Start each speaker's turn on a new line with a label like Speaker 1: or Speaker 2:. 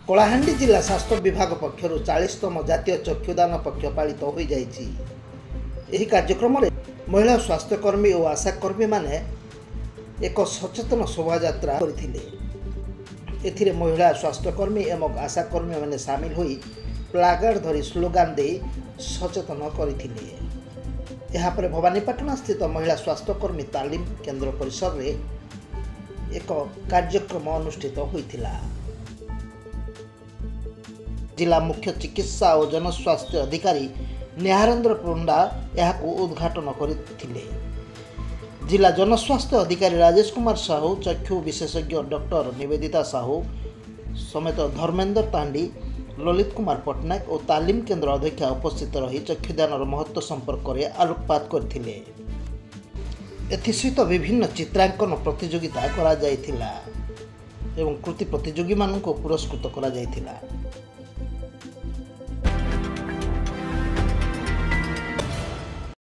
Speaker 1: କଳାହାଣ୍ଡି ଜିଲ୍ଲା ସ୍ୱାସ୍ଥ୍ୟ ବିଭାଗ ପକ୍ଷରୁ 40ତମ ଜାତୀୟ ଚକ୍ଷୁଦାନ ପକ୍ଷ ପାଳିତ ହୋଇଯାଇଛି। ଏହି କାର୍ଯ୍ୟକ୍ରମରେ ମହିଳା ସ୍ୱାସ୍ଥ୍ୟକର୍ମୀ ଓ ଆଶାକର୍ମୀମାନେ ଏକ ସଚେତନ ଶୋଭାଯାତ୍ରା କରିଥିଲେ। ଏଥିରେ ମହିଳା ସ୍ୱାସ୍ଥ୍ୟକର୍ମୀ ଏବଂ ଆଶାକର୍ମୀମାନେ ସାମିଲ ହୋଇ ପ୍ଲାକାର୍ଡ ଧରି ସ୍ଲୋଗାନ ଦେଇ ସଚେତନ କରିଥିଲେ। ଏହାପରେ ଭବାନୀପାଟଣା ସ୍ଥିତ ମହିଳା ସ୍ୱାସ୍ଥ୍ୟକର୍ମୀ ତାଲିମ କେନ୍ଦ୍ର ପରିସରରେ ଏକ କାର୍ଯ୍ୟକ୍ରମ ଅନୁଷ୍ଠିତ ହୋଇଥିଲା। ଜିଲ୍ଲା ମୁଖ୍ୟ ଚିକିତ୍ସା ଓ ଜନସ୍ୱାସ୍ଥ୍ୟ ଅଧିକାରୀ ନିହାରେନ୍ଦ୍ର ପଣ୍ଡା ଏହାକୁ ଉଦ୍ଘାଟନ କରିଥିଲେ। ଜିଲ୍ଲା ଜନସ୍ୱାସ୍ଥ୍ୟ ଅଧିକାରୀ ରାଜେଶ କୁମାର ସାହୁ, ଚକ୍ଷୁ ବିଶେଷଜ୍ଞ ଡକ୍ଟର ନିବେଦିତା ସାହୁ ସମେତ ଧର୍ମେନ୍ଦ୍ର ତାଣ୍ଡି, ଲଲିତ କୁମାର ପଟ୍ଟନାୟକ ଓ ତାଲିମ କେନ୍ଦ୍ର ଅଧ୍ୟକ୍ଷା ଉପସ୍ଥିତ ରହି ଚକ୍ଷୁଦାନର ମହତ୍ତ୍ୱ ସମ୍ପର୍କରେ ଆଲୋକପାତ କରିଥିଲେ। ଏଥିସହିତ ବିଭିନ୍ନ ଚିତ୍ରାଙ୍କନ ପ୍ରତିଯୋଗିତା କରାଯାଇଥିଲା ଏବଂ କୃତି ପ୍ରତିଯୋଗୀମାନଙ୍କୁ ପୁରସ୍କୃତ କରାଯାଇଥିଲା।